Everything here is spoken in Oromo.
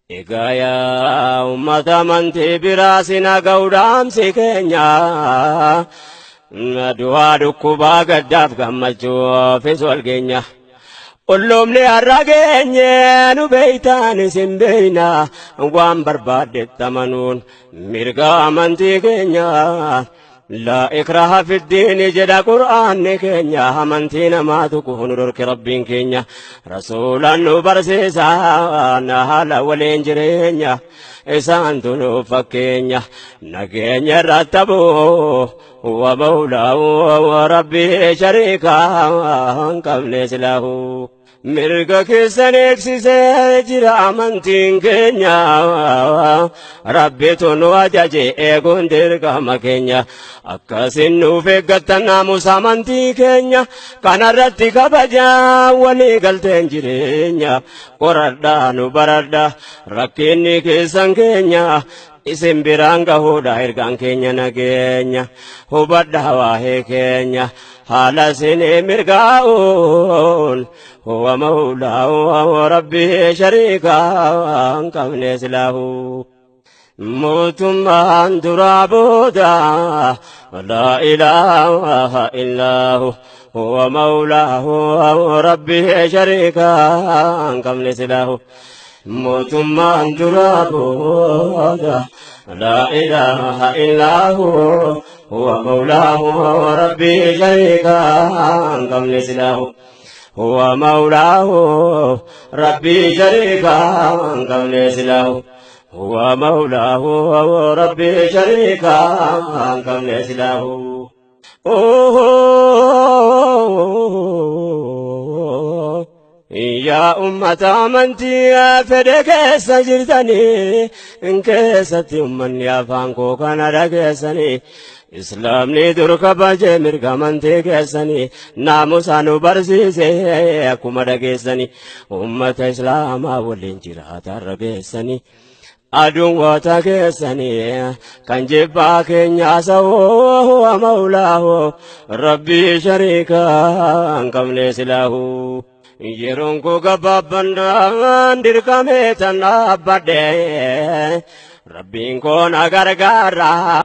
Egaa yaa ummata amantii biraa sin haga'u dhaamsi keenya. Du'aa dhukkubaa gaddaaf gammachuufis wal geenya. Olloomni har'a geenye nu beeytaan isin beeyna waan barbaaddetti amanuun mirga amantii keenya. Laa ikraha fiddiini jedha qur'aanni keenya amantii namaa tuquu nu dhorke rabbiin keenya rasuulaan nu barsiisa na haala waliin jireenya isaantu nu fakkeenya nageenya irratti abuu wa mawlaa rabbii shariikaa hin qabne silaahu. Mirga keessan eegsisee jira amantiin keenya. Rabbitu nu ajaje eeguun dirqama keenya. Akkasin nuuf eeggattan naamusa amantii keenya. Kanarratti kabajaa walii galteen jireenya. Qoradhaa nu baradha rakkinni keessan keenya. Isin biraan gahuudha ergaan keenya nageenya. Hubadhaa waa'ee keenya. Haala isinii mirgaa'uun huwa mawlaahu rabbii shariikaa hin qabne silaahu. Mootummaan duraa booda laa ilaaha illaahu huwa mawlaahu rabbii shariikaa hin qabne silaahu. Mootummaan duraa booda laa ilaaha illaahu huwa mawlaahu rabbii shariikaa hin qabne silaahu. Huwa mawlaahu rabbii shariikaa hin qabne silaahu. Huwa mawlaahu rabbii shariikaa hin qabne silaahu. Yaa ummata amantii fedhe keessa jirtanii keessatti ummanni afaan koo kana dhageessanii islaamni dur kabaje mirga amantii keessanii naamusa nu barsiise akkuma dhageessanii ummata islaamaa waliin jiraata rageessanii. Aduun goota keessanii kan jibbaa keenya sa'oo huwa mawlaahu rabbii shariikaa hin qabne silaahu. Yeroon koo gabaabbannaan dirqamee tan dhaabbadhe rabbiin koo na gargaara.